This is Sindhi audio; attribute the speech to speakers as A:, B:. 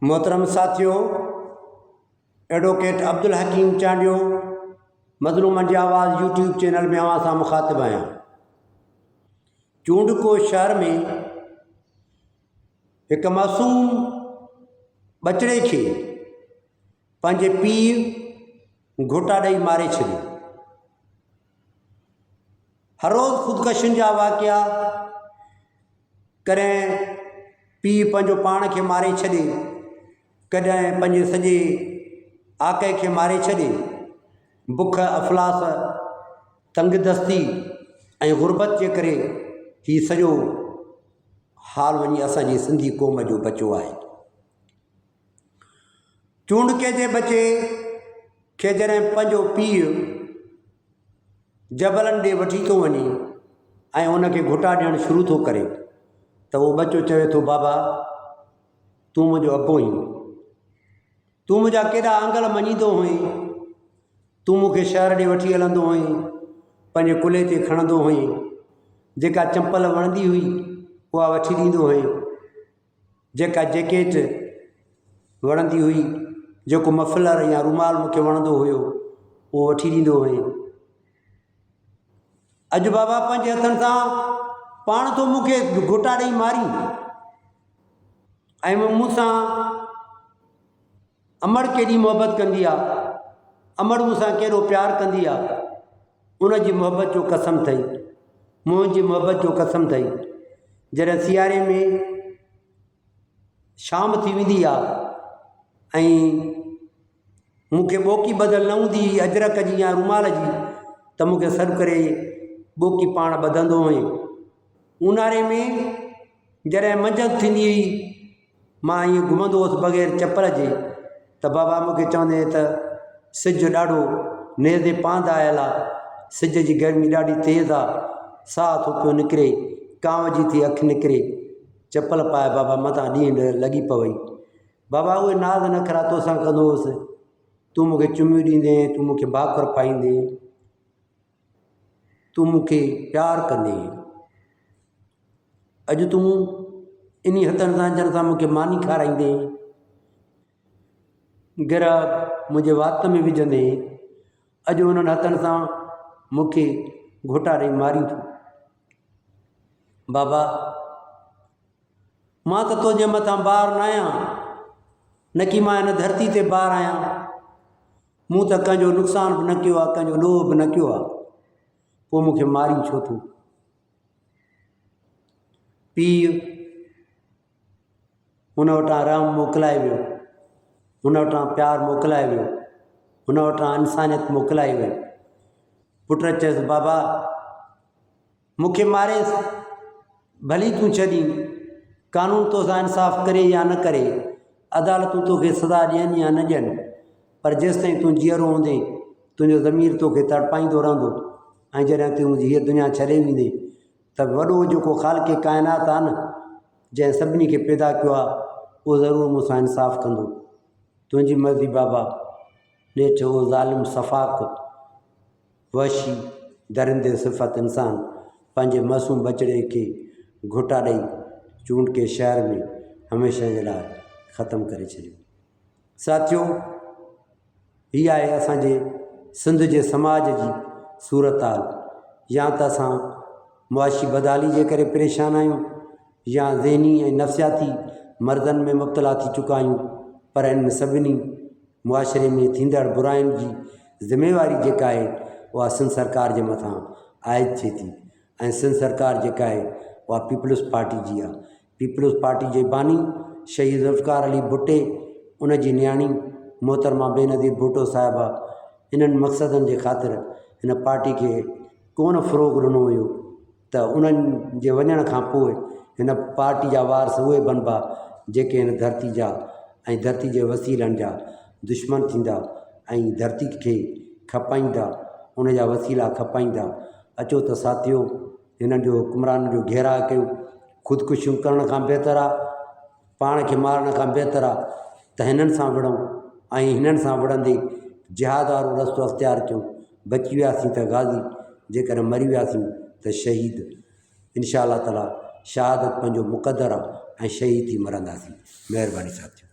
A: محترم ساٿيو ايڊووڪيٽ عبدالحڪيم چانڊيو مظلومن جي آواز يوٽيوب چينل ۾ اوهان سان مخاطب آهيان. چونڊڪو شهر ۾ هڪ معصوم ٻچڙي کي پنهنجي پيء گهوٽا ڏئي ماري ڇڏيو. هر روز خودڪشين جا واقعا ڪڏهن پيء پنهنجو پاڻ کي ماري ڇڏي، ڪڏهن پنهنجي سڄي آڪهه کي ماري ڇڏي. بک، افلاس، تنگدستي ۽ غربت جي ڪري هي سڄو حال وڃي اسان جي سنڌي قوم جو بچو آهي. چونڊڪي جي ٻچي کي جڏهن پنهنجو پيء جبلن ڏي وٺي ٿو وڃي ۽ ان کي گهٽا ڏيڻ شروع ٿو ڪري ته اهو ٻچو چوي ٿو بابا تون منهنجو ابو آهين تون منهنجا ڪيڏا انگل مڃيندو هئين تون مون کي شهر ڏي وٺي هلندو هئين پنهنجي ڪلهي تي کڻندو هئين جيڪا چمپل وڻندي هئي اها وٺي ڏيندو هئين جيڪا جيڪيٽ وڻندي هئي، جيڪو مفلر يا رومال مون کي وڻندو هيو اهو وٺي ڏيندو هئين. اڄ بابا پنهنجي هٿن سان پاڻ ٿو مون کي گهوٽا ڏئي مارين ۽ مون سان امڙ ڪيڏي محبت ڪندي آ، امڙ مون سان ڪيڏو پيار ڪندي آ، ان جي محبت جو قسم اٿئي، منهنجي محبت جو قسم اٿئي. جڏهن سياري ۾ شام ٿي ويندي آ ۽ مون کي ٻوڪي ٻڌل نه هوندي هئي اجرڪ جي يا رومال جي ته مون کي سڏ ڪري ٻوڪي پاڻ ٻڌندو هئين. اونهاري ۾ جڏهن منجهند ٿيندي هئي مان ائين گهمندو هوس بغير چپل جي ته بابا مون کي چوندي ته سج ڏاڍو نيزي پاند آيل آ سج جي گرمي ڏاڍي تيز آ ساهه ٿو پيو نڪري ڪانو جي ٿي اک نڪري چپل پائي بابا متان ڏينهن لڳي پوئي بابا اهي ناز نخرا توسان ڪندو هوس تون مون کي چميون ڏيندين تون مون کي ڀاڪر پائيندين تون مون کي پيار ڪندين. اڄ تون انهي هٿن سان جن سان مون کي ماني کارائيندين، گرهه منهنجي وات ۾ وجهندين، اڄ انهن هٿن سان مون کي گهوٽا ڏئي مارين ٿو. بابا! مان ته تنهنجي مٿان بار ناهيان، نڪي مان هن ڌرتي تي بار آهيان. مون ته ڪنهن جو نقصان به نه ڪيو آهي، ڪنهن جو ڏوهه به نه ڪيو آهي، پوء مون کي مارين ڇو ٿو؟ پيء هن وٽان رحم موڪلائي ويو، هن وٽان پيار موڪلائي ويو، هن وٽان انسانيت موڪلائي وئي. پٽ چيس بابا! مون کي ماري ڀلي تون ڇڏين، قانون توسان انصاف ڪري يا نه ڪري، عدالتون توکي سزا ڏين يا نه ڏين، پر جيستائين تون جيئرو هوندين، تنهنجو ضمير توکي تڙپائيندو رهندو ۽ جڏهن تون هيء دنيا ڇڏي ويندين ته وڏو جيڪو خالق ڪائنات آهي نه، جنهن سڀني کي پيدا ڪيو آهي، اهو ضرور مون سان انصاف ڪندو. تنهنجي مرضي بابا! نيٺ اهو ظالم سفاڪ وحشي درندي صفت انسان پنهنجي معصوم ٻچڙي کي گهوٽا ڏئي چونڊڪي شهر ۾ هميشه جي لاء ختم ڪري ڇڏيو. ساٿيو هي آهي اسان جي سنڌ جي سماج جي صورتحال يا ته اسان معاشي بدحالي جي ڪري پريشان آهيون يا ذهني ۽ نفسياتي مرضن ۾ مبتلا ٿي چڪا آهيون پر انهن سڀني معاشري ۾ ٿيندڙ براين جي ذميواري جيڪا آهي اها سنڌ سرڪار جي مٿان عائد ٿئي ٿي ۽ سنڌ سرڪار جيڪا آهي اها پيپلز پارٽي جي آهي پيپلز پارٽي جي باني شهيد ذوالفقار علي ڀٽي ان جي نياڻي محترمه بينظير ڀٽو صاحبه انهن مقصدن جي خاطر هن پارٽي کي ڪونه فروغ ڏنو ويو ته انهن جي وڃڻ کان پوء هن پارٽي جا وارث اهي بنبا جيڪي هن ڌرتي جا ۽ ڌرتي جي وسيلن جا دشمن ٿيندا ۽ ڌرتي کي کپائيندا ان جا وسيلا کپائيندا. اچو ته ساٿيو هنن جو حڪمرانن جو گهيراء ڪيون خودڪشيون ڪرڻ کان بهتر آ پاڻ کي مارڻ کان بهتر آ ته هنن سان وڙهون ۽ هنن سان وڙهندي جهاد وارو رستو اختيار ڪيون. بچي وياسين ته غازي، جيڪڏهن مري وياسين ته شهيد. انشاء الله تعاليٰ شهادت پنهنجو مقدر آ ۽ شهيد ٿي مرنداسين. مهرباني ساٿيو.